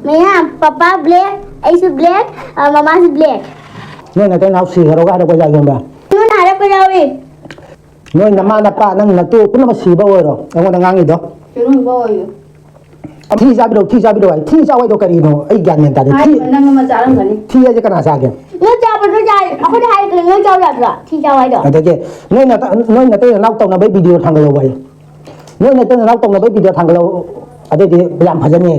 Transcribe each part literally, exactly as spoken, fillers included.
ꯃꯌꯥꯝ, papa black, ꯑꯩꯁꯨ black, ꯑ, ꯃꯃꯥꯁꯨ black꯫ ꯅꯣꯏ ꯅꯇꯩ ꯅꯅꯥꯎ ꯁꯤꯈ꯭ꯔꯣꯒ ꯍꯥꯏꯔꯛꯄ ꯌꯥꯏ ꯈꯪꯕ꯭ꯔꯥ? ꯅꯣꯏꯅ ꯍꯥꯏꯔꯛꯄ ꯌꯥꯎꯏ꯫ ꯅꯣꯏ ꯅꯃꯥ ꯅꯄꯥ ꯅꯪ ꯅꯇꯨ ꯄꯨꯝꯅꯃꯛ ꯁꯤꯕ ꯑꯣꯏꯔꯣ ꯑꯩꯉꯣꯟꯗ ꯉꯥꯡꯉꯤꯗꯣ꯫ ꯁꯤꯔꯨꯝꯕ ꯑꯣꯏꯌꯨ꯫ ꯊꯤ ꯆꯥꯕꯤꯔꯛꯑꯣ, ꯊꯤ ꯆꯥꯕꯤꯔꯛꯑꯣ ꯍꯥꯏ꯫ ꯊꯤ ꯆꯥꯎ ꯍꯥꯏꯗꯣ ꯀꯔꯤꯅꯣ? ꯑꯩ ꯒ꯭ꯌꯥꯟ ꯃꯦꯟ ꯇꯥꯗꯦ꯫ ꯊꯤ, ꯍꯥꯏꯔꯤꯕ ꯅꯪ ꯑꯃ ꯆꯥꯔꯝꯒꯅꯤ꯫ ꯊꯤ ꯍꯥꯏꯁꯦ ꯀꯅꯥ ꯆꯥꯒꯦ? ꯅꯣꯏ ꯆꯥꯕꯗꯣ ꯆꯥꯏ, ꯑꯩꯈꯣꯏꯗ ꯍꯥꯏꯔꯛꯇ꯭ꯔꯣ? ꯅꯣꯏ ꯆꯥꯎ ꯌꯥꯗ꯭ꯔꯣ? ꯊꯤ ꯆꯥꯎ ꯍꯥꯏꯗꯣ꯫ ꯑꯗꯒꯤ ꯅꯣꯏ ꯅꯇ-, ꯅꯣꯏ ꯅꯇꯩ ꯅꯅꯥꯎ ꯇꯧꯅꯕꯩ ꯚꯤꯗꯤꯑꯣ ꯊꯥꯡꯒꯠꯂꯛꯑꯣ ꯍꯥꯏ꯫ ꯅꯣꯏ ꯅꯇꯩ ꯅꯅꯥꯎ ꯇꯧꯅꯕꯩ ꯚꯤꯗꯤꯑꯣ ꯊꯥꯡꯒꯠꯂꯛꯑꯣ꯫ ꯑꯗꯩꯗꯤ ꯌꯥꯝ ꯐꯖꯅꯤ꯫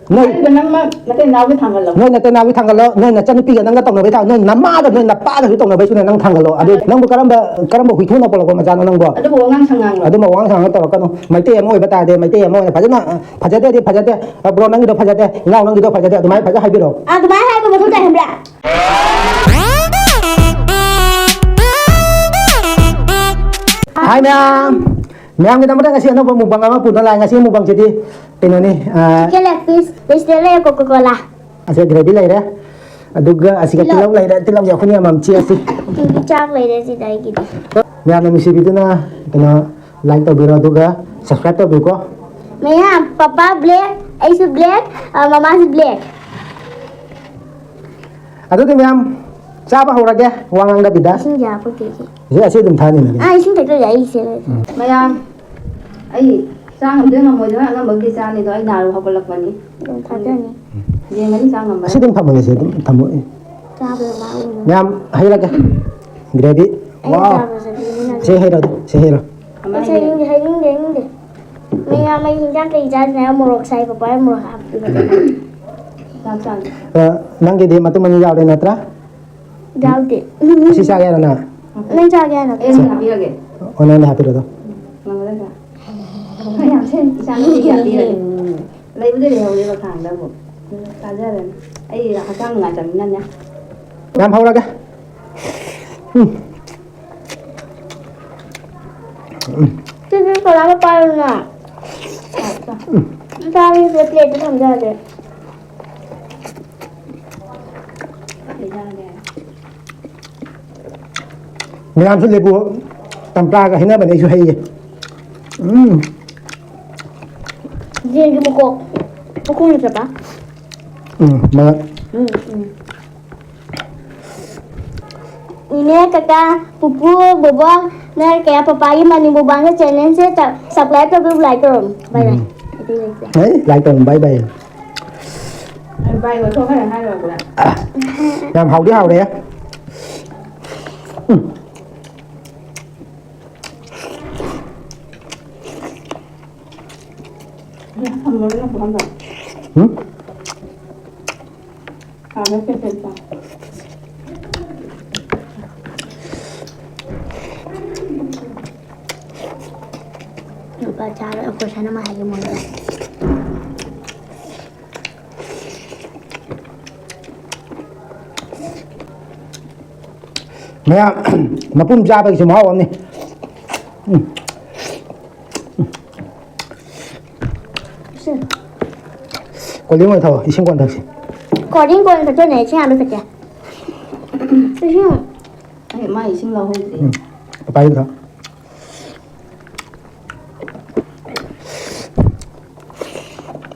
ꯅꯣꯏ ꯍꯥꯏꯔꯤꯕ ꯅꯪ ꯅ-, ꯅꯇꯩ ꯅꯅꯥꯎꯒꯤ ꯊꯥꯡꯒꯠꯂꯣ꯫ ꯅꯣꯏ ꯅꯇꯩ ꯅꯅꯥꯎꯒꯤ ꯊꯥꯡꯒꯠꯂꯣ, ꯅꯣꯏ ꯅꯆꯟꯅꯨꯄꯤꯒ ꯅꯪꯒ ꯇꯧꯅꯕꯩ ꯊꯥꯡ-, ꯅꯣꯏ ꯅꯃꯥꯒ ꯅꯣꯏ ꯅꯄꯥꯒꯁꯨ ꯇꯧꯅꯕꯩꯁꯨꯅꯦ ꯅꯪ ꯊꯥꯡꯒꯠꯂꯣ꯫ ꯑꯗꯨ ꯅꯪꯕꯨ ꯀꯔꯝꯕ, ꯀꯔꯝꯕ ꯍꯨꯏꯊꯨꯅ ꯄꯣꯛꯂꯛꯄ ꯃꯆꯥꯅꯣ ꯅꯪꯕꯣ? ꯑꯗꯨꯕꯨ ꯋꯥꯉꯥꯡ ꯁꯉꯥꯡꯂꯣ? ꯑꯗꯨꯝꯕ ꯋꯥꯉꯥꯡ ꯁꯉꯥꯡ ꯇꯧꯔꯛꯀꯅꯨ꯫ ꯃꯩꯇꯩ ꯑꯃ ꯑꯣꯏꯕ ꯇꯥꯔꯗꯤ ꯃꯩꯇꯩ ꯑꯃ ꯑꯣꯏꯅ ꯐꯖꯅ, ꯑ, ꯐꯖꯗꯦꯗꯤ ꯐꯖꯗꯦ, ꯑ, bro ꯅꯪꯒꯤꯗꯣ ꯐꯖꯗꯦ, ꯏꯅꯥꯎ ꯅꯪꯒꯤꯗꯣ ꯐꯖꯗꯦ, ꯑꯗꯨꯃꯥꯏꯅ ꯐꯖꯅ ꯍꯥꯏꯕꯤꯔꯛꯑꯣ꯫ ꯑꯗꯨꯃꯥꯏꯅ ꯍꯥꯏꯕ ꯃꯊꯧ ꯇꯥꯏ ꯈꯪꯕ꯭ꯔꯥ? Hi ꯃꯌꯥꯝ, ꯃꯌꯥꯝꯒꯤꯗꯃꯛꯇ ꯉꯁꯤ ꯑꯅꯧꯕ mukbang ꯑꯃ ꯄꯨꯗꯨꯅ ꯂꯥꯛꯑꯦ꯫ ꯉꯁꯤ mukbangꯁꯤꯗꯤ ꯀꯩꯅꯣꯅꯤ, ꯑ, Chicken leg piece, vegetable ꯂꯩꯔꯦ, Coca Cola꯫ ꯑꯁꯤ gravy ꯂꯩꯔꯦ, ꯑꯗꯨꯒ ꯑꯁꯤꯒ ꯇꯤꯜꯍꯧ꯫ ꯇꯤꯜꯍꯧ ꯂꯩꯔꯦ, ꯇꯤꯜꯍꯧꯁꯦ ꯑꯩꯈꯣꯏꯅ ꯌꯥꯝ ꯆꯤꯛꯑꯁꯤ꯫ ꯑꯗꯨꯗꯤ ꯆꯥꯛ ꯂꯩꯔꯦ ꯁꯤꯗ ꯑꯩꯒꯤꯗꯤ꯫ ꯃꯌꯥꯝꯅ ꯅꯨꯡꯁꯤꯕꯤꯗꯨꯅ ꯀꯩꯅꯣ like ꯇꯧꯕꯤꯔꯣ, ꯑꯗꯨꯒ subscribe ꯇꯧꯕꯤꯌꯨꯀꯣ꯫ ꯃꯌꯥꯝ, ꯄꯄꯥ black, ꯑꯩꯁꯨ black, ꯑ, ꯃꯃꯥꯁꯨ black꯫ ꯑꯗꯨꯗꯤ ꯃꯌꯥꯝ ꯆꯥꯕ ꯍꯧꯔꯒꯦ, ꯋꯥ ꯉꯥꯡꯗꯕꯤꯗ꯫ ꯏꯁꯤꯡꯁꯦ ꯍꯥꯞꯄꯛꯀꯦ ꯏꯁꯤꯡ꯫ ꯁꯤ ꯑꯁꯤ ꯑꯗꯨꯝ ꯊꯥꯅꯤꯅꯦ꯫ ꯑꯥ, ꯏꯁꯤꯡ ꯊꯛꯇꯣꯏꯁꯦ ꯑꯩ ꯁꯤꯗ ꯂꯩ꯫ ꯎꯝ꯫ ꯃꯌꯥꯝ, ꯑꯩ ꯆꯥ ꯉꯝꯗꯣꯏ ꯉꯝꯃꯣꯏꯗꯣꯏ ꯑꯉꯝꯕ ꯑꯝꯗꯤ ꯆꯥꯅꯤꯗꯣ, ꯑꯩ ꯅꯥꯔꯨ ꯍꯧꯒꯠꯂꯛꯄꯅꯤ꯫ ꯑꯗꯨꯝ ꯊꯥꯖꯅꯤ꯫ ꯌꯦꯡꯒꯅꯤ ꯆꯥ ꯉꯝꯕ꯭ꯔꯥ꯫ ꯑꯁꯤ ꯑꯗꯨꯝ ꯊꯝꯃꯣꯅꯦ, ꯁꯤ ꯑꯗꯨꯝ ꯊꯝꯃꯣ꯫ ꯆꯥꯕꯗ ꯃꯥ ꯎꯔꯣꯏ꯫ ꯃꯌꯥꯝ ꯍꯩꯔꯒꯦ꯫ Gravy꯫ ꯑꯩꯅ ꯋꯥꯎ꯫ ꯆꯥꯕꯁꯦ ꯃꯤꯅ ꯁꯤ ꯍꯩꯔꯣ, ꯁꯤ ꯍꯩꯔꯣ꯫ ꯑꯃ ꯑꯩꯁꯦ ꯍꯩꯔꯦ꯫ ꯍꯩꯅꯤꯡꯗꯦ, ꯍꯩꯅꯤꯡꯗꯦ, ꯍꯩꯅꯤꯡꯗꯦ꯫ ꯃꯌꯥꯝ, ꯑꯩ ꯍꯤꯟꯖꯥꯡ ꯀꯩ ꯆꯥꯁꯤꯅ ꯃꯣꯔꯣꯛ ꯁꯥꯏ, ꯄꯄꯥ ꯃꯣꯔꯣꯛ ꯍꯥꯞꯄꯤꯕ꯫ ꯆꯥꯛ ꯆꯥꯒꯦ꯫ ꯑ, ꯅꯪꯒꯤꯗꯤ ꯃꯇꯨꯝ ꯑꯅꯤ ꯌꯥꯎꯔꯦ ꯅꯠꯇ꯭ꯔꯥ? ꯌꯥꯎꯗꯦ꯫ ꯁꯤ ꯆꯥꯒꯦ ꯍꯥꯏꯔꯣ ꯅꯪ? ꯅꯪ ꯆꯥꯒꯦ ꯍꯥꯏꯔꯣ? ꯑꯩ ꯑꯗꯨꯝ ꯍꯥꯞꯄꯤꯔꯒꯦ꯫ ꯑꯣ, ꯅꯪꯅ ꯍꯥꯞꯄꯤꯔꯣ ꯑꯗꯣ꯫ ꯉꯝꯒꯗ꯭ꯔꯥ? ꯌꯥꯝ ꯁꯦꯝ-, ꯏꯆꯥ ꯅꯨꯄꯤꯒꯤ ꯍꯥꯞꯄꯤꯔꯒꯦ꯫ ꯂꯩꯕꯨꯗꯤ ꯂꯩꯍꯧꯔꯤꯕ ꯈꯥꯡꯗꯕꯨ꯫ ꯆꯥꯖꯔꯅꯤ꯫ ꯑꯩ ꯍꯛꯆꯥꯡ ꯅꯨꯡꯉꯥꯏꯇꯕꯅꯤꯅꯅꯦ꯫ ꯌꯥꯝ ꯍꯧꯔꯒꯦ꯫ ꯎꯝ꯫ ꯎꯝ꯫ ꯁꯤꯁꯨ ꯀꯅꯥꯅꯣ ꯄꯥꯏꯔꯨꯅ? ꯎꯝ꯫ ꯆꯥꯕꯒꯤ ꯄ꯭ꯂꯦꯠꯇ ꯊꯝꯖꯔꯒꯦ꯫ ꯃꯌꯥꯝꯁꯨ ꯂꯦꯕꯨ ꯆꯝꯄ꯭ꯔꯥꯒ ꯍꯩꯅꯕꯅꯦ, ꯑꯩꯁꯨ ꯍꯩꯌꯦ꯫ ꯎꯝ꯫ ꯌꯦꯟꯒꯤ ꯃꯀꯣꯛ, ꯃꯈꯣꯡꯅ ꯆꯠꯄ꯫ ꯎꯝ, ꯃꯉꯛ꯫ ꯎꯝ, ꯎꯝ꯫ ꯏꯅꯦ, ꯀꯀꯥ, ꯄꯨꯄꯨ, ꯕꯣꯕꯣꯛ, ꯅꯣꯏ ꯀꯌꯥ ꯄꯄꯥꯒꯤ ꯃꯅꯤ ꯃꯨꯛꯕꯥꯡꯒ ꯆꯦꯅꯦꯜꯁꯦ ꯁꯕꯁꯀ꯭ꯔꯥꯏꯕ ꯇꯧꯕꯤꯌꯨ, ꯂꯥꯏꯛ ꯇꯧꯔꯝꯃꯨ꯫ ꯕꯥꯏ ꯕꯥꯏ꯫ ꯎꯝ꯫ ꯑꯇꯩ ꯂꯩꯇꯦ꯫ ꯑꯦ, ꯂꯥꯏꯛ ꯇꯧꯔꯝꯃꯨ, ꯕꯥꯏ ꯕꯥꯏ꯫ ꯕꯥꯏ, ꯑꯣꯟꯊꯣꯛꯈ꯭ꯔꯦ ꯍꯥꯏꯔꯨꯔꯕ꯭ꯔꯥ? ꯌꯥꯝ ꯍꯥꯎꯗꯤ ꯍꯥꯎꯔꯦ꯫ ꯎꯝ꯫ ꯊꯝꯃꯒ ꯄꯨꯈꯝꯗ꯫ ꯎꯝ? ꯑꯥꯗ ꯄꯦꯄꯔ ꯆꯥꯎ꯫ ꯂꯨꯄꯥ ꯆꯥꯝꯃ question ꯑꯃ ꯍꯥꯏꯒꯦ ꯃꯣꯏꯗ꯫ ꯃꯌꯥꯝ, ꯃꯄꯨꯝ ꯆꯥꯕꯒꯤꯁꯨ ꯃꯍꯥꯎ ꯑꯃꯅꯤ꯫ ꯎꯝ꯫ ꯏꯁꯤꯡ꯫ ꯀꯣꯜ ꯗ꯭ꯔꯤꯡ ꯑꯣꯏꯅ ꯊꯛꯑꯣ, ꯏꯁꯤꯡ ꯀꯣꯟꯅ ꯊꯛꯁꯤ꯫ ꯀꯣꯜ ꯗ꯭ꯔꯤꯡ ꯀꯣꯟꯅ ꯊꯛꯇꯣꯏꯅꯦ, ꯏꯁꯤꯡ ꯍꯥꯟꯅ ꯊꯛꯀꯦ꯫ ꯏꯁꯤꯡ꯫ ꯑꯩ ꯃꯥ ꯏꯁꯤꯡ ꯂꯧꯍꯧꯗ꯭ꯔꯤ꯫ ꯎꯝ꯫ ꯄꯄꯥꯒꯤꯗꯣ ꯊꯛꯑꯣ꯫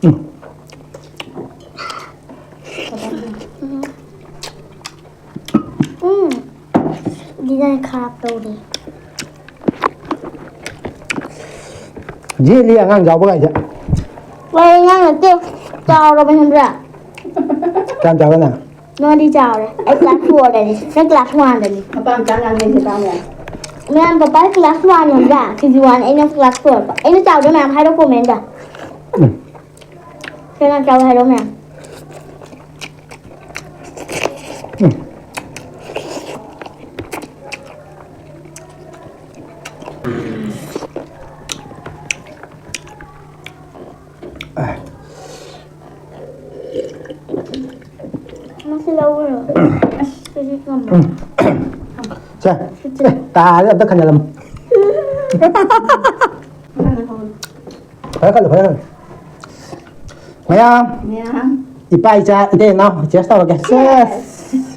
ꯎꯝ꯫ ꯎꯝ꯫ ꯗꯤꯖꯥꯏꯟ ꯈꯥꯞ ꯇꯧꯔꯤ꯫ ꯌꯦꯠꯂꯤ ꯑꯉꯥꯡ ꯌꯥꯎꯕ ꯀꯥꯏꯁꯦ꯫ ꯍꯣꯏ, ꯑꯉꯥꯡ ꯅꯠꯇꯦ꯫ ꯆꯥꯎꯔꯕꯅꯤ ꯈꯪꯕ꯭ꯔꯥ? ꯀꯌꯥꯝ ꯆꯥꯎꯔꯦ ꯅꯪ? ꯅꯉꯣꯟꯗꯤ ꯆꯥꯎꯔꯦ꯫ ꯑꯩ class four ꯗꯅꯤ꯫ ꯅꯪ class one ꯗꯅꯤ꯫ ꯃꯄꯥ ꯃꯆꯥ ꯉꯥꯡꯅꯩꯁꯦ ꯇꯥꯕ ꯌꯥꯏ꯫ ꯃꯌꯥꯝ ꯄꯄꯥ class one ꯈꯪꯕ꯭ꯔꯥ? KG one, ꯑꯩꯅ class four꯫ ꯑꯩꯅ ꯆꯥꯎꯕ ꯃꯌꯥꯝ ꯍꯥꯏꯔꯣ comment ꯇ꯫ ꯎꯝ꯫ ꯀꯅꯥ ꯆꯥꯎ ꯍꯥꯏꯔꯣ ꯃꯌꯥꯝ? ꯎꯝ꯫ ꯃꯁꯤ ꯂꯧꯔꯣ꯫ ꯑꯁ, ꯁꯤꯗꯤ ꯊꯝꯃꯣ꯫ ꯎꯝ꯫ ꯁꯦ, ꯁꯤꯗꯤ꯫ ꯑꯦ, ꯇꯥꯔꯦ, ꯑꯝꯇ ꯈꯟꯖꯜꯂꯝꯃꯣ꯫ ꯐꯔꯦ ꯈꯜꯂꯣ, ꯐꯔꯦ ꯈꯜꯂꯣ꯫ ꯃꯌꯥꯝ, ꯃꯌꯥꯝ꯫ ꯏꯄꯥ ꯏꯆꯥ, ꯏꯇꯩ ꯏꯅꯥꯎ, cheers ꯇꯧꯔꯒꯦ꯫ Cheers꯫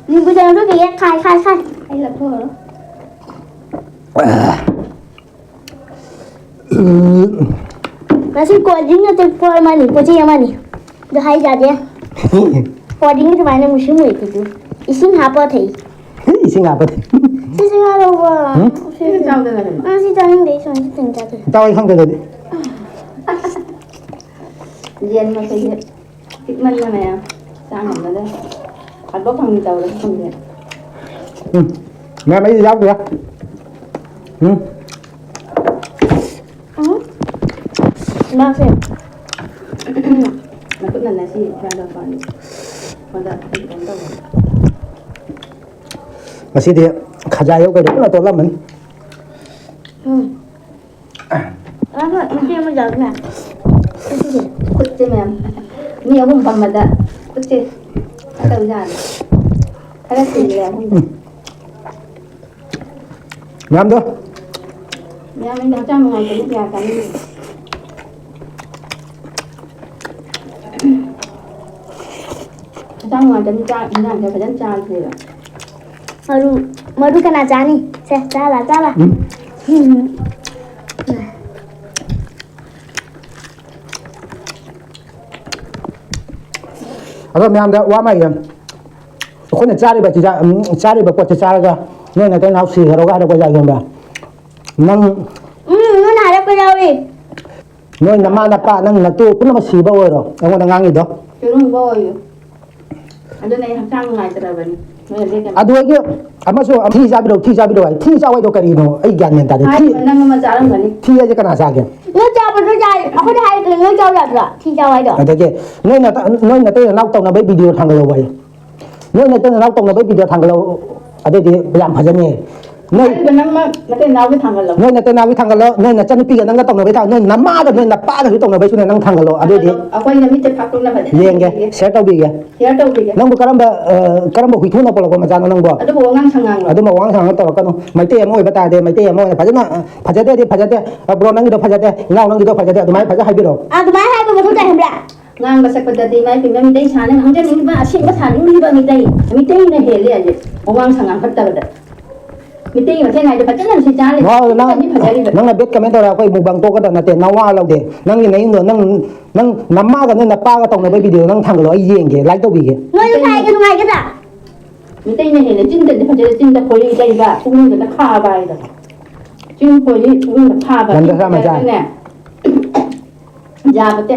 ꯅꯤꯝꯕꯨ ꯆꯥꯅꯕꯗꯣ ꯀꯩꯀꯩ? ꯈꯥꯏ, ꯈꯥꯏ, ꯈꯥꯏ꯫ ꯑꯩ ꯂꯧꯊꯣꯛꯑꯔꯣꯏ꯫ ꯎꯝ꯫ ꯉꯁꯤ cold drink ꯅꯠꯇꯦ, ꯄꯣꯠ ꯑꯃꯅꯤ, ꯄꯣꯠ ꯆꯩ ꯑꯃꯅꯤ꯫ ꯑꯗꯨ ꯍꯥꯏ ꯌꯥꯗꯦ꯫ ꯋꯥꯔꯤꯡ ꯑꯗꯨꯃꯥꯏꯅ ꯃꯨꯁꯨꯝ ꯑꯣꯏꯗꯨꯁꯨ ꯏꯁꯤꯡ ꯍꯥꯞꯄ ꯊꯛꯏ꯫ ꯏꯁꯤꯡ ꯍꯥꯞꯄꯗꯤ꯫ ꯁꯤꯁꯦ ꯉꯥ ꯂꯧꯕ꯫ ꯎꯝ? ꯁꯤꯁꯦ ꯆꯥꯎꯗꯅ ꯀꯩꯅꯣ? ꯑꯥ, ꯁꯤ ꯆꯥꯅꯤꯡꯗꯦ, ꯑꯩ ꯁꯨꯃꯥꯏꯅ ꯁꯤ ꯊꯪ ꯆꯥꯗꯣꯏ꯫ ꯆꯥꯎ, ꯑꯩ ꯈꯪꯗꯦ ꯑꯗꯨꯗꯤ꯫ ꯌꯦꯟ ꯃꯈꯩꯁꯦ ꯄꯤꯛꯃꯟꯕ ꯃꯌꯥꯝ ꯆꯥ ꯉꯝꯅꯗꯦ꯫ ꯍꯥꯠꯄ ꯐꯪꯉꯤ ꯇꯧꯔꯁꯨ ꯐꯪꯗꯦ꯫ ꯎꯝ꯫ ꯃꯌꯥꯝ ꯑꯩ ꯌꯥꯎꯗ꯭ꯔꯦ꯫ ꯎꯝ꯫ ꯎꯝ? ꯃꯥꯁꯦ ꯃꯈꯨꯠꯅ ꯅꯁꯤ ꯏꯁꯥꯗ ꯄꯥꯜꯂꯤ꯫ ꯍꯟꯗꯛ ꯑꯩ ꯀꯩꯅꯣ ꯇꯧꯕꯅꯤ꯫ ꯉꯁꯤꯗꯤ ꯈꯖꯥꯏ ꯌꯧ ꯀꯩꯅꯣ ꯄꯨꯂꯞ ꯇꯣꯠꯂꯝꯃꯅꯤ꯫ ꯎꯝ꯫ ꯑꯥ, ꯍꯣꯏ, ꯃꯆꯦ ꯑꯃ ꯌꯥꯎꯔꯤꯅꯦ꯫ ꯈꯨꯠꯁꯦ ꯃꯌꯥꯝ ꯃꯤ ꯑꯍꯨꯝ ꯐꯝꯕꯗ ꯈꯨꯠꯁꯦ ꯈꯔ ꯇꯧꯖꯥꯅꯤ꯫ ꯈꯔ ꯁꯤꯜꯂꯦ ꯑꯍꯨꯝꯗ꯫ ꯃꯌꯥꯝꯗꯣ꯫ ꯃꯌꯥꯝ ꯑꯩꯅ ꯍꯛꯆꯥꯡ ꯅꯨꯡꯉꯥꯏꯇꯕꯗꯤ ꯀꯌꯥ ꯆꯥꯅꯤꯡꯗꯦ꯫ ꯍꯛꯆꯥꯡ ꯅꯨꯡꯉꯥꯏꯇꯕꯗꯤ ꯆꯥꯛ ꯏꯟꯖꯥꯡꯁꯦ ꯐꯖꯅ ꯆꯥꯗ꯭ꯔꯦꯕ꯫ ꯃꯔꯨ, ꯃꯔꯨ ꯀꯅꯥ ꯆꯥꯅꯤ? ꯁꯦ, ꯆꯥꯕ, ꯆꯥꯕ꯫ ꯎꯝ꯫ ꯎꯝ꯫ ꯑꯗꯣ ꯃꯌꯥꯝꯗ ꯋꯥ ꯑꯃ ꯍꯥꯏꯒꯦ꯫ ꯑꯩꯈꯣꯏꯅ ꯆꯥꯔꯤꯕ ꯆꯤꯟꯖꯥꯛ, ꯎꯝ, ꯆꯥꯔꯤꯕ ꯄꯣꯠꯁꯦ ꯆꯥꯔꯒ ꯅꯣꯏ ꯅꯇꯩ ꯅꯅꯥꯎ ꯁꯤꯈ꯭ꯔꯣꯒ ꯍꯥꯏꯔꯛꯄ ꯌꯥꯏ ꯈꯪꯕ꯭ꯔꯥ? ꯅꯪ, ꯎꯝ, ꯅꯣꯏꯅ ꯍꯥꯏꯔꯛꯄ ꯌꯥꯎꯏ꯫ ꯅꯣꯏ ꯅꯃꯥ ꯅꯄꯥ ꯅꯪ ꯅꯇꯨ ꯄꯨꯝꯅꯃꯛ ꯁꯤꯕ ꯑꯣꯏꯔꯣ ꯑꯩꯉꯣꯟꯗ ꯉꯥꯡꯉꯤꯗꯣ꯫ ꯆꯦꯔꯨꯝꯕ ꯑꯣꯏꯌꯨ꯫ ꯑꯗꯨꯅ ꯑꯩ ꯍꯛꯆꯥꯡ ꯅꯨꯡꯉꯥꯏꯇ꯭ꯔꯕꯅꯤ꯫ ꯅꯣꯏ ꯑꯗꯩ ꯀꯩꯅꯣ ꯑꯗꯨ ꯑꯩꯒꯤ ꯑꯃꯁꯨ ꯊꯤ ꯆꯥꯕꯤꯔꯣ, ꯊꯤ ꯆꯥꯕꯤꯔꯣ ꯍꯥꯏ꯫ ꯊꯤ ꯆꯥꯎ ꯍꯥꯏꯗꯣ ꯀꯔꯤꯅꯣ? ꯑꯩ ꯒ꯭ꯌꯥꯟ ꯃꯦꯟ ꯇꯥꯗꯦ꯫ ꯊꯤ, ꯍꯥꯏꯔꯤꯕ ꯅꯪ ꯑꯃ ꯆꯥꯔꯝꯒꯅꯤ꯫ ꯊꯤ ꯍꯥꯏꯁꯦ ꯀꯅꯥ ꯆꯥꯒꯦ? ꯅꯣꯏ ꯆꯥꯕꯗꯣ ꯆꯥꯏ꯫ ꯑꯩꯈꯣꯏꯅ ꯍꯥꯏꯔꯤꯗꯨ ꯅꯣꯏ ꯆꯥꯎ ꯌꯥꯗ꯭ꯔꯣ? ꯊꯤ ꯆꯥꯎ ꯍꯥꯏꯗꯣ꯫ ꯑꯗꯒꯤ ꯅꯣꯏ ꯅꯇ-, ꯅꯣꯏ ꯅꯇꯩ ꯅꯅꯥꯎ ꯇꯧꯅꯕꯩ ꯚꯤꯗꯤꯑꯣ ꯊꯥꯡꯒꯠꯂꯛꯑꯣ ꯍꯥꯏ꯫ ꯅꯣꯏ ꯅꯇꯩ ꯅꯅꯥꯎ ꯇꯧꯅꯕꯩ ꯚꯤꯗꯤꯑꯣ ꯊꯥꯡꯒꯠꯂꯛꯑꯣ꯫ ꯑꯗꯨꯗꯤ ꯌꯥꯝ ꯐꯖꯅꯤ꯫ ꯅꯣꯏ, ꯍꯥꯏꯔꯤꯕ ꯅꯪꯃꯛ ꯅꯇꯩ ꯅꯥꯎꯒꯤ ꯊꯥꯡꯒꯠꯂꯣ꯫ ꯅꯣꯏ ꯅꯇꯩ ꯅꯥꯎꯒꯤ ꯊꯥꯡꯒꯠꯂꯣ, ꯅꯣꯏ ꯅꯆꯟꯅꯨꯄꯤꯒ ꯅꯪꯒ ꯇꯧꯅꯕꯩ ꯊꯥꯡ-, ꯅꯣꯏ ꯅꯃꯥꯒ ꯅꯣꯏ ꯅꯄꯥꯒꯁꯨ ꯇꯧꯅꯕꯩꯁꯨꯅꯦ ꯅꯪ ꯊꯥꯡꯒꯠꯂꯣ꯫ ꯑꯗꯨꯗꯤ ꯑꯩꯈꯣꯏꯅ ꯃꯤꯠꯁꯦ ꯐꯥꯛꯇꯣꯛꯅ ꯐꯖꯅ ꯌꯦꯡꯒꯦ, ꯁꯤꯌꯔ ꯇꯧꯕꯤꯒꯦ꯫ ꯁꯤꯌꯔ ꯇꯧꯕꯤꯒꯦ꯫ ꯅꯪꯕꯨ ꯀꯔꯝꯕ, ꯑ, ꯀꯔꯝꯕ ꯍꯨꯏꯊꯨꯅ ꯄꯣꯛꯂꯛꯄ ꯃꯆꯥꯅꯣ ꯅꯪꯕꯣ? ꯑꯗꯨꯕꯨ ꯋꯥꯉꯥꯡ ꯁꯉꯥꯡ ꯑꯗꯨꯝꯕ ꯋꯥꯉꯥꯡ ꯁꯉꯥꯡ ꯇꯧꯔꯛꯀꯅꯨ꯫ ꯃꯩꯇꯩ ꯑꯃ ꯑꯣꯏꯕ ꯇꯥꯔꯗꯤ, ꯃꯩꯇꯩ ꯑꯃ ꯑꯣꯏꯅ ꯐꯖꯅ, ꯑ, ꯐꯖꯗꯦꯗꯤ ꯐꯖꯗꯦ, ꯑ, ꯕ꯭ꯔꯣ ꯅꯪꯒꯤꯗꯣ ꯐꯖꯗꯦ, ꯏꯅꯥꯎ ꯅꯪꯒꯤꯗꯣ ꯐꯖꯗꯦ, ꯑꯗꯨꯃꯥꯏꯅ ꯐꯖꯅ ꯍꯥꯏꯕꯤꯔꯛꯑꯣ꯫ ꯑꯗꯨꯃꯥꯏꯅ ꯍꯥꯏꯕ ꯃꯊꯧ ꯇꯥꯏ ꯈꯪꯕ꯭ꯔꯥ? ꯉꯥꯡꯕ ꯁꯛꯄꯗꯗꯤ ꯏꯃꯥ ꯏꯄꯦꯝꯃ ꯃꯤꯇꯩ ꯁꯥꯅ ꯉꯥꯡꯖꯅꯤꯡꯕ ꯑꯁꯦꯡꯕ ꯁꯥꯅꯤꯡꯂꯤꯕ ꯃꯤꯇꯩ, ꯃꯤꯇꯩꯅ ꯍꯦꯜꯂꯦ ꯍꯧꯖꯤꯛ ꯋꯥꯉꯥꯡ ꯁꯉꯥꯡ ꯐꯠꯇꯕꯗ꯫ ꯃꯤꯇꯩ ꯃꯁꯦꯟ ꯍꯥꯏꯗꯣ ꯐꯖꯅ ꯅꯨꯡꯁꯤ ꯆꯥꯅ ꯂꯩ꯫ ꯅꯣ, ꯅꯪ, ꯐꯖꯅꯤ, ꯐꯖꯔꯤꯕ꯫ ꯅꯪꯅ bad comment ꯇꯧꯔꯦ, ꯑꯩꯈꯣꯏ mukbang ꯇꯣꯛꯀꯗꯕ ꯅꯠꯇꯦ, ꯅꯋꯥ ꯂꯧꯗꯦ꯫ ꯅꯪꯒꯤ ꯅꯌꯨꯝꯗꯣ, ꯅꯪ, ꯅꯪ ꯅꯃꯥꯒ ꯅꯣꯏ ꯅꯄꯥꯒ ꯇꯧꯅꯕ video ꯅꯪ ꯊꯥꯡꯒꯠꯂꯣ, ꯑꯩ ꯌꯦꯡꯒꯦ, like ꯇꯧꯕꯤꯒꯦ꯫ ꯅꯣꯏ ꯅꯨꯡꯉꯥꯏꯒ-, ꯅꯨꯡꯉꯥꯏꯒꯗ꯭ꯔꯥ? ꯃꯤꯇꯩꯅ ꯍꯦꯜꯂꯦ, ꯆꯤꯟꯗꯗꯤ ꯐꯖꯔꯦ, ꯆꯤꯟꯗ ꯈꯣꯏꯔꯤ ꯇꯩꯕ, ꯄꯨꯛꯅꯨꯡꯗ ꯈꯥꯕ ꯍꯥꯏꯗꯣ꯫ ꯆꯤꯟ ꯈꯣꯏꯔꯤ, ꯄꯨꯛꯅꯨꯡꯗ ꯈꯥꯕ꯫ ꯂꯝꯗ ꯈꯔ ꯃꯆꯥ꯫ ꯆꯤꯟꯗꯅꯦ, ꯌꯥꯕ ꯇꯦ꯫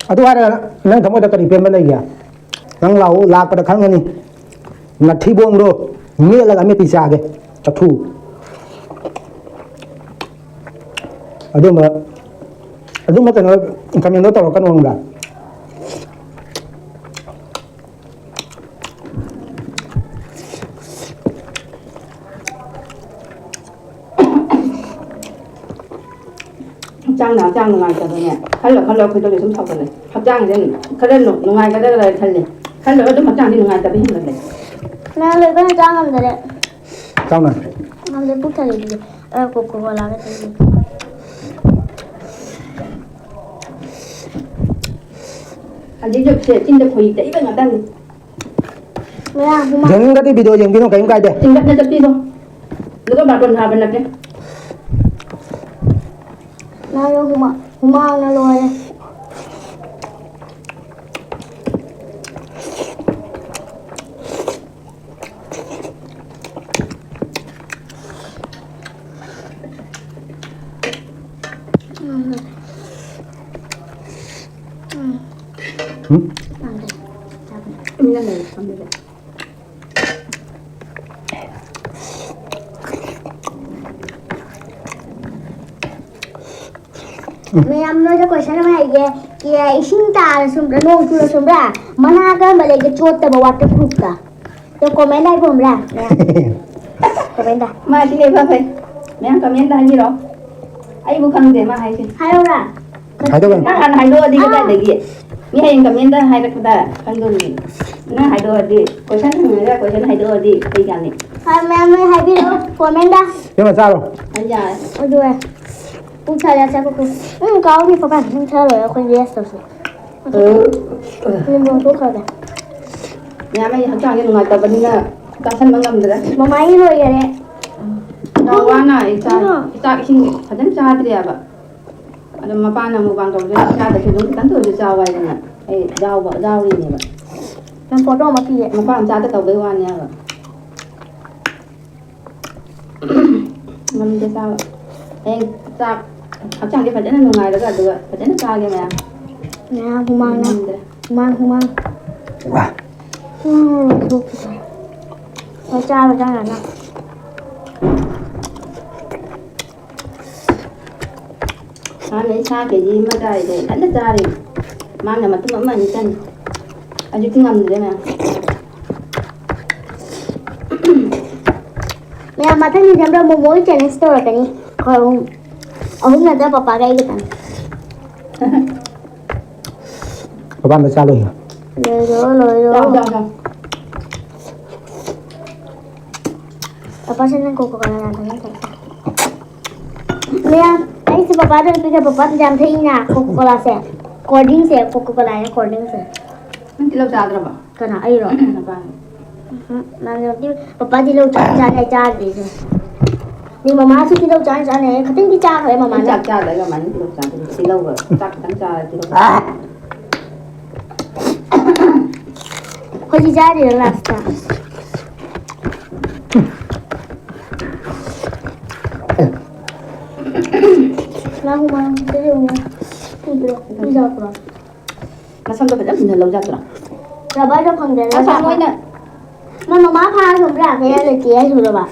ꯑꯗꯨ ꯍꯥꯏꯔꯒ ꯅꯪ ꯊꯃꯣꯏꯗ ꯀꯔꯤ ꯄꯦꯟꯕ ꯂꯩꯒꯦ? ꯅꯪ ꯂꯥꯛꯎ, ꯂꯥꯛꯄꯗ ꯈꯪꯒꯅꯤ꯫ ꯅꯊꯤꯕꯣꯡꯗꯣ ꯃꯦꯠꯂꯒ ꯑꯃꯦꯠꯄꯤ ꯆꯥꯒꯦ꯫ ꯆꯐꯨ꯫ ꯑꯗꯨꯝꯕ, ꯑꯗꯨꯝꯕ ꯀꯩꯅꯣ comment ꯇꯧꯔꯛꯀꯅꯣ ꯈꯪꯕ꯭ꯔꯥ? ꯍꯛꯆꯥꯡꯗ ꯍꯛꯆꯥꯡ ꯅꯨꯡꯉꯥꯏꯇꯕꯅꯦ꯫ ꯈꯜꯂ ꯈꯜꯂ ꯑꯩꯈꯣꯏꯗ ꯁꯨꯝ ꯁꯥꯎꯒꯠꯂꯦ꯫ ꯍꯛꯆꯥꯡꯁꯦ ꯈꯔ ꯅꯨꯡꯉꯥꯏꯒꯗ꯭ꯔꯥ ꯈꯜꯂꯦ꯫ ꯈꯜꯂꯒ ꯑꯗꯨꯝ ꯍꯛꯆꯥꯡꯁꯦ ꯅꯨꯡꯉꯥꯏꯇꯕ ꯍꯦꯟꯒꯠꯂꯦ꯫ ꯅꯪ ꯂꯣꯏꯕꯅ ꯆꯥ ꯉꯝꯗꯔꯦ꯫ ꯆꯥꯎꯅ꯫ ꯉꯝꯗꯦ, ꯄꯨꯛ ꯊꯜꯂꯦ ꯑꯗꯨꯗꯤ꯫ ꯑ, ꯀꯣꯀꯣ ꯀꯣꯂꯥꯒ ꯊꯛꯏ꯫ ꯍꯧꯖꯤꯛ ꯆꯤꯟꯗ ꯈꯣꯏꯍꯤ ꯇꯩꯕ ꯉꯥꯛꯇꯅꯤ꯫ ꯃꯌꯥꯝ ꯍꯨꯃꯥꯡ꯫ ꯌꯦꯡꯅꯤꯡꯒꯗꯤ video ꯌꯦꯡꯕꯤꯔꯣ, ꯀꯔꯤꯝ ꯀꯥꯏꯗꯦ꯫ ꯆꯤꯡꯈꯠꯅ ꯆꯠꯄꯤꯔꯣ꯫ ꯑꯗꯨꯒ ꯕꯥꯇꯣꯟ ꯊꯥꯕ ꯅꯠꯇꯦ꯫ ꯃꯥꯅ ꯍꯨꯃꯥꯡ, ꯍꯨꯃꯥꯡꯅ ꯂꯣꯏꯔꯦ꯫ ꯎꯝ꯫ ꯎꯝ꯫ ꯎꯝ꯫ ꯏꯟꯅ ꯂꯩ, ꯊꯝꯃꯦ꯫ ꯃꯌꯥꯝ, ꯅꯣꯏꯗ question ꯑꯃ ꯍꯥꯏꯒꯦ꯫ ꯀꯦ-, ꯏꯁꯤꯡ ꯇꯥꯔ ꯆꯨꯝꯕ꯭ꯔꯥ, ꯅꯣꯡ ꯆꯨꯔ ꯆꯨꯝꯕ꯭ꯔꯥ? ꯃꯅꯥ ꯀꯔꯝꯕ ꯂꯩꯒꯦ ꯆꯣꯠꯇꯕ waterproofꯇ? ꯑꯗꯣ comment ꯍꯥꯏꯕ ꯈꯪꯕ꯭ꯔꯥ? ꯃꯌꯥꯝ, comment꯫ ꯃꯥ ꯁꯤ ꯂꯩꯕ ꯐꯩ꯫ ꯃꯌꯥꯝ commentꯇ ꯍꯥꯏꯕꯤꯔꯣ꯫ ꯑꯩꯕꯨ ꯈꯪꯗꯦ ꯃꯥ ꯍꯥꯏꯁꯦ꯫ ꯍꯥꯏꯔꯛꯎꯔꯥ? ꯍꯥꯏꯗꯣꯛꯀꯅꯨ꯫ ꯅꯪ ꯍꯥꯟꯅ ꯍꯥꯏꯗꯣꯛꯑꯗꯤ ꯑꯥ꯫ ꯀꯗꯥꯏꯗꯒꯤ? ꯃꯤ ꯍꯌꯦꯡ commentꯇ ꯍꯥꯏꯔꯛꯄꯗ ꯈꯪꯗꯧꯅꯤ꯫ ꯅꯪ ꯍꯥꯏꯗꯣꯛꯑꯗꯤ, question ꯍꯪꯉꯒ question ꯍꯥꯏꯗꯣꯛꯑꯗꯤ ꯀꯩ ꯀꯥꯟꯅꯤ? ꯍꯣꯏ, ꯃꯌꯥꯝ ꯅꯣꯏ ꯍꯥꯏꯕꯤꯔꯛꯑꯣ commentꯇ꯫ ꯏꯕꯦꯝꯃ, ꯆꯥꯔꯣ꯫ ꯑꯩ ꯌꯥꯔꯦ꯫ ꯑꯗꯨ ꯑꯣꯏꯔꯦ꯫ ꯄꯨꯡ ꯇꯔꯥ ꯆꯥꯛ ꯀꯣꯛ-, ꯎꯝ, ꯀꯥꯎꯅꯤ ꯄꯄꯥ꯫ ꯄꯨꯡ ꯇꯔꯥ ꯂꯣꯏꯔꯦ, ꯑꯩꯈꯣꯏ rest ꯇꯧꯁꯤ꯫ ꯐꯤꯂꯝ ꯂꯣꯡꯊꯣꯛꯈ꯭ꯔꯒꯦ꯫ ꯃꯌꯥꯝ ꯑꯩ ꯍꯛꯆꯥꯡꯁꯦ ꯅꯨꯡꯉꯥꯏꯇꯕꯅꯤꯅ ꯆꯥꯁꯟꯕ ꯉꯝꯗ꯭ꯔꯦ꯫ ꯃꯃꯥꯒꯤ ꯂꯣꯏꯈꯔꯦ꯫ ꯌꯥꯝ ꯋꯥꯅ ꯑꯩ ꯆꯥ-, ꯏꯃꯥ꯫ ꯆꯥꯛ ꯏꯁꯤꯡ ꯐꯖꯅ ꯆꯥꯗ꯭ꯔꯦꯕ꯫ ꯑꯗꯣ ꯃꯄꯥꯅ ꯃꯨꯛꯕꯥꯡ ꯇꯧꯕꯗ ꯆꯥꯗ꯭ꯔꯁꯨ ꯑꯗꯨꯝ ꯈꯤꯇꯪꯇ ꯑꯣꯏꯔꯁꯨ ꯆꯥꯎ ꯍꯥꯏꯗꯅ ꯑꯩ ꯌꯥꯎꯕ, ꯌꯥꯎꯔꯤꯅꯦꯕ꯫ ꯅꯪ ꯐꯣꯇꯣ ꯑꯃ ꯄꯤꯒꯦ꯫ ꯃꯄꯥ ꯃꯆꯥꯗ ꯇꯧꯕꯩ ꯋꯥꯅꯦꯕ꯫ ꯉꯝꯗꯦ ꯆꯥꯕ꯫ ꯍꯌꯦꯡ ꯆꯥꯛ ꯍꯛꯆꯥꯡꯁꯦ ꯐꯖꯅ ꯅꯨꯡꯉꯥꯏꯔꯒ ꯑꯗꯨꯒ ꯐꯖꯅ ꯆꯥꯒꯦ ꯃꯌꯥꯝ꯫ ꯃꯌꯥꯝ ꯍꯨꯃꯥꯡꯅ-, ꯉꯝꯗ꯭ꯔꯦ꯫ ꯍꯨꯃꯥꯡ, ꯍꯨꯃꯥꯡ꯫ ꯎꯝ, ꯊꯣꯛꯈꯤꯗ꯭ꯔꯦ꯫ ꯍꯣꯏ, ꯆꯥꯕ ꯆꯪꯉꯅ꯫ ꯍꯥꯟꯅ ꯑꯩ ꯁꯥ ꯀꯦ ꯖꯤ ꯑꯃ ꯆꯥꯔꯤꯗꯣ ꯑꯩ ꯏꯊꯟꯇ ꯆꯥꯔꯤꯅꯤ꯫ ꯃꯥꯅ ꯃꯇꯨꯝ ꯑꯃ ꯑꯅꯤ ꯆꯟ-, ꯍꯧꯖꯤꯛꯇꯤ ꯉꯝꯗ꯭ꯔꯦ ꯃꯌꯥꯝ꯫ ꯃꯌꯥꯝ, ꯃꯊꯪ ꯗꯤꯁꯦꯝꯕꯔ ꯃꯣꯃꯣꯒꯤ ꯆꯦꯂꯦꯟꯖ ꯇꯧꯔꯛꯀꯅꯤ꯫ ꯑꯩꯈꯣꯏ ꯑꯍꯨꯝ, ꯑꯍꯨꯝ ꯅꯠꯇ꯭ꯔ ꯄꯄꯥꯒ ꯑꯩ ꯈꯛꯇꯪ꯫ ꯄꯄꯥ ꯑꯝꯇ ꯆꯥ ꯂꯣꯏꯒꯦ꯫ ꯂꯣꯏꯔꯣ, ꯂꯣꯏꯔꯣ꯫ ꯆꯥꯎ, ꯆꯥꯎ, ꯆꯥꯎ꯫ ꯄꯄꯥꯁꯦ ꯅꯪ ꯀꯣꯀꯣ ꯀꯣꯂꯥ ꯌꯥꯝ ꯊꯛꯅꯤꯡꯗ꯭ꯔꯣ? ꯃꯌꯥꯝ, ꯑꯩꯁꯦ ꯄꯄꯥꯗ ꯄꯤꯈ꯭ꯔꯦ, ꯄꯄꯥꯗꯤ ꯌꯥꯝ ꯊꯛꯏꯅ ꯀꯣꯀꯣ ꯀꯣꯂꯥꯁꯦ꯫ ꯀꯣꯜ ꯗ꯭ꯔꯤꯡꯁꯦ, ꯀꯣꯀꯣ ꯀꯣꯂꯥ ꯍꯥꯏꯅ ꯀꯣꯜ ꯗ꯭ꯔꯤꯡꯁꯦ꯫ ꯅꯪ ꯇꯤꯜꯍꯧ ꯆꯥꯗ꯭ꯔꯕꯣ? ꯀꯅꯥ, ꯑꯩꯔꯣ? ꯅꯄꯥꯅ꯫ ꯎꯝ, ꯃꯥꯅ ꯇꯤ-, ꯄꯄꯥ ꯇꯤꯜꯍꯧ ꯆꯥꯅ ꯆꯥꯅ ꯑꯩ ꯆꯥꯗ꯭ꯔꯤꯁꯦ꯫ ꯃꯤ ꯃꯃꯥꯁꯨ ꯇꯤꯜꯍꯧ ꯆꯥꯅ ꯆꯥꯅ ꯑꯩ ꯈꯛꯇꯪꯗꯤ ꯆꯥꯈ꯭ꯔꯦ ꯅꯪ ꯃꯃꯥꯅ꯫ ꯆꯥꯛ ꯆꯥꯗ꯭ꯔꯒ ꯀꯃꯥꯏꯅ ꯇꯤꯜꯍꯧ ꯆꯥꯗꯣꯏꯅꯣ? ꯇꯤꯜꯍꯧꯒ ꯆꯥꯛ ꯈꯤꯇꯪ ꯆꯥꯔ ꯇꯤꯜꯍꯧ ꯆꯥ-, ꯍꯧꯖꯤꯛ ꯆꯥꯔꯤꯔꯣ ꯂꯥꯁꯇ? ꯃꯥ ꯍꯨꯃꯥꯡ ꯇꯤꯜꯍꯧꯅ ꯄꯤꯕ꯭ꯔꯣ? ꯄꯤꯖꯕ꯭ꯔꯣ? ꯃꯁꯝꯗꯣ ꯐꯖꯅ ꯐꯖꯅ ꯂꯧꯖꯠꯇ꯭ꯔꯣ? ꯔꯕꯔꯗꯣ ꯐꯪꯗ꯭ꯔꯦ, ꯑꯁ, ꯂꯧꯖꯠꯄ꯫ ꯃꯣꯏꯅ ꯃꯥ ꯃꯃꯥ ꯐꯥꯔ ꯊꯝꯕ꯭ꯔꯥ? ꯀꯌꯥ ꯂꯩꯇꯦ ꯍꯥꯏ ꯊꯝꯕ꯭ꯔꯕ?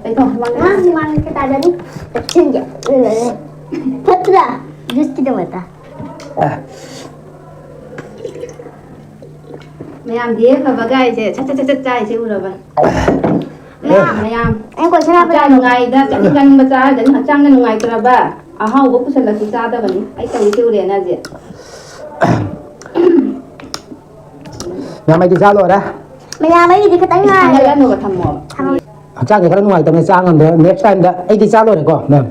ꯀꯩꯅꯣ, ꯃꯥ ꯃꯃꯥꯡꯗ ꯍꯨꯃꯥꯡ ꯈꯤꯇꯪ ꯇꯥꯖꯅꯤ꯫ ꯆꯦꯛꯁꯤꯟꯒꯦ꯫ ꯐꯠꯇ꯭ꯔꯥ? ꯖꯨꯁꯀꯤꯗꯃꯛꯇ꯫ ꯃꯌꯥꯝꯗꯤ ꯐꯕ ꯒꯥꯏꯁꯦ ꯁꯠ ꯁꯠ ꯁꯠ ꯁꯠ ꯆꯥꯏꯁꯦ ꯎꯔꯕ? ꯃꯌꯥꯝ, ꯃꯌꯥꯝ꯫ ꯑꯩ ꯀꯣꯏꯁꯟ ꯍꯪꯕ ꯍꯛꯆꯥꯡ ꯌꯥꯕ꯭ꯔꯣ? ꯅꯨꯡꯉꯥꯏꯗ, ꯆꯥꯅꯤꯡ ꯆꯥꯅꯤꯡꯕ ꯆꯥꯗꯅꯤ, ꯍꯛꯆꯥꯡꯅ ꯅꯨꯡꯉꯥꯏꯇ꯭ꯔꯕ ꯑꯍꯥꯎꯕ ꯄꯨꯁꯜꯂꯁꯨ ꯆꯥꯗꯕꯅꯤ꯫ ꯑꯩ ꯇꯧꯔꯤꯁꯦ ꯎꯔꯦꯅ ꯍꯧꯖꯤꯛ꯫ ꯃꯌꯥꯝ ꯑꯩꯗꯤ ꯆꯥ ꯂꯣꯏꯔꯦ꯫ ꯃꯌꯥꯝ ꯑꯩꯒꯤꯗꯤ ꯈꯤꯇꯪ ꯉꯥꯏꯔꯦ꯫ ꯊꯥꯡꯒꯠꯂꯅꯨꯕ, ꯊꯝꯃꯣꯕ꯫ ꯊꯝꯃꯣ꯫ ꯍꯛꯆꯥꯡꯁꯦ ꯈꯔ ꯅꯨꯡꯉꯥꯏꯇꯕꯅꯦ, ꯆꯥ ꯉꯝꯗ꯭ꯔꯦ꯫ Next time ꯗ ꯑꯩꯗꯤ ꯆꯥ ꯂꯣꯏꯔꯦꯀꯣ, ꯃꯦꯝ꯫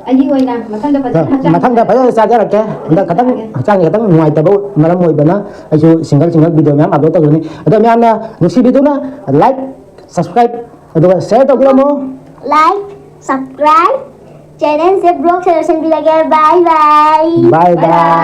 ꯑꯩꯒꯤ ꯑꯣꯏꯅ ꯃꯊꯪꯗ ꯐꯖꯅ ꯍꯛꯆꯥꯡ ꯃꯊꯪꯗ ꯐꯖꯅ ꯆꯥꯖꯔꯛꯀꯦ꯫ ꯍꯟꯗꯛ ꯈꯤꯇꯪ ꯍꯛꯆꯥꯡꯁꯦ ꯈꯤꯇꯪ ꯅꯨꯡꯉꯥꯏꯇꯕ ꯃꯔꯝ ꯑꯣꯏꯕꯅ ꯑꯩꯁꯨ single single video ꯃꯌꯥꯝ upload ꯇꯧꯖꯅꯤ꯫ ꯑꯗꯣ ꯃꯌꯥꯝꯅ ꯅꯨꯡꯁꯤꯕꯤꯗꯨꯅ like, subscribe ꯑꯗꯨꯒ share ꯇꯧꯕꯤꯔꯝꯃꯣ꯫ Like, subscribe, channel ꯁꯦ vlog ꯁꯦ ꯂꯣꯏꯁꯤꯟꯕꯤꯔꯒꯦ꯫ Bye bye. Bye bye.